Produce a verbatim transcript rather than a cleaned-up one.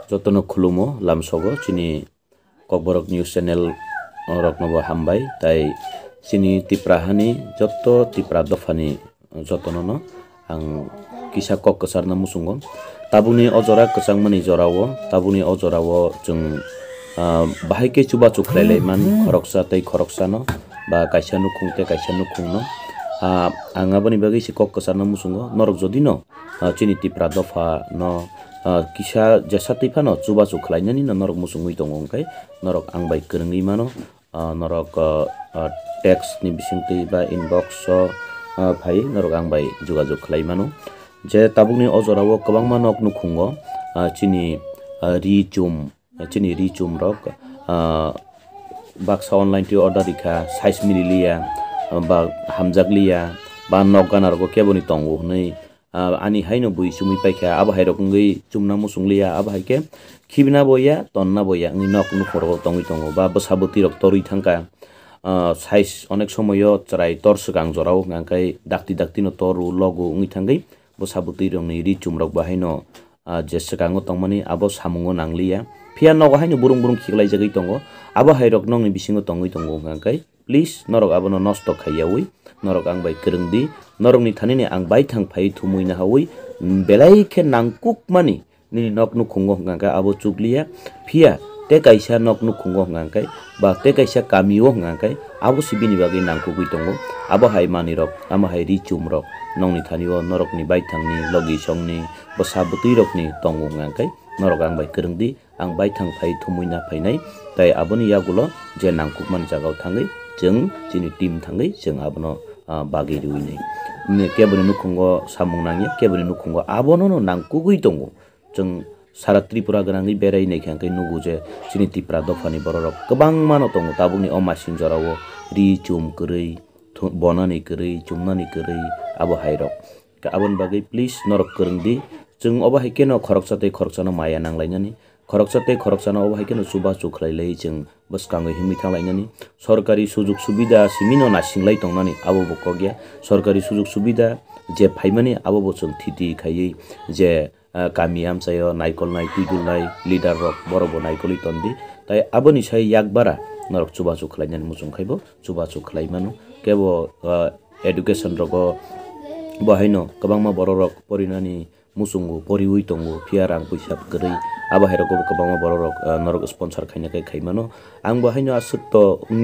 Jotono khulumo lamsogo chini Kokborok News Channel rokno bo hambai, tai chini Tipra hani joto Tipra dophani jotono no ang kisa kok kwcharna muchungo. Tabukni o jora kwchangmani jorao, tabukni o jorao chwng, ah, bahai khe chubachu khlai lai man, khoroksa tei khoroksano, ba kaisa nukhung tei kaisa nukhungno. Ah, ang aboni bagwi se kok kwcharna muchungo, norok jodi no, ah, chini Tipra dopha no, ah, kisa jesa twi phano chubachu khlainani no norok muchungwi tongo, hwnkhe norok ang bai kwrwngwi mano. Ah, norok, ah, ah, text ni bisingtwi ba inbox o, ah, phai norok ang bai jogajog khlai mano. Je tabukni o jorao kwbangma nok nukhungo, ah, chini, ah, ri chum, chini ri chum rok, ah, baksa online twi order rikha, size mililiya, ah, ba hamjakliya, ba nok gana rogo keboni tongo hwnwi, ah, ani haino bui chumui paikha, abo hai rok wngwi chumna muchung liya, abo hai khe khibina bo ya, tonna bo ya wngwi nok nukhung rogo tongwi tongo, ba bwsa bwtwi rok torwi thangkha. Ah, size onek somoyo chwrai tor swkang jorao hwnkha khe dakti dakti no toru logo wngwi thangwi bwsa bwtwi rokni ri chum rok bo haino, ah, je swkango tongmani abo samungo nangliya. Phiya nogo haino burung burung khiklaijagwi tongo, abo hai rok nokni bisingo tongwi tongo hwnkha khe. Please, norok abono nosto khaiyawi, norok ang bai kwrwng di, norokni thanini ang baithang phai thumwi nahawi, belai khe nangkukmani nini nok nukhungo hwnkha khe abo chukliya, phiya tei kaisa nok nukhungo hwnkha khe, ba tei kaisa kamio hwnkha khe, abo se bini bagwi nangkukwi tongo. Abo hai manwirok, amo hai ri chumrok, nokni thanio norokni baithangni, logi songni, bwsa bwtwirokni tongo hwnkha khe, norok ang bai kwrwng di. Ang baithang phai thumwi na phainai, tai aboni yagulo je nangkukmani jagao thangwi chwng chini team thangwi chwng abono, ah, bagwi rwinai. Keboni nukhungo samung nangya, keboni nukhungo abono no nangkukgwi tongo. Chwng sara Tripura gwnangwi berai naikha hwnkhe nugo je chini Tipra dophani bororok kwbangma no tongo tabukni o masing jorao ri chum kwrwi, thu-, bonani kwrwi, chumnani kwrwi abo hairok. Ka-, aboni bagwi please norok kwrwng di. Chwng obo hai kheno khoroksa tei khoroksano maya nanglainani. Khoroksa tei khoroksano obo hai kheno chubachu khlai lai chwng bwskangwi himwi thanglainani. Sorkari sujug subida simino nasinglai tongnani abo bo kok ya. Sorkari sujug subida je phaimani abo bo chwng thiti khaiwi je, ah, kami amchaio naikolnai, twidulnai leader rok borok bo naikolwi tondi. Tai aboni sai yakbara norok chubachu khlainani muchung khai bo chubachu khlai mano. Kebo, ah, education rogo bo haino kwbangma borok rok porinani muchungo poriwi tongo, phiya rang puisa kwrwi. Abo hai rogo bo kwbangma borok rok, ah, norok sponsor khaina khai khai mano. Ang bo haino aswk to wngya.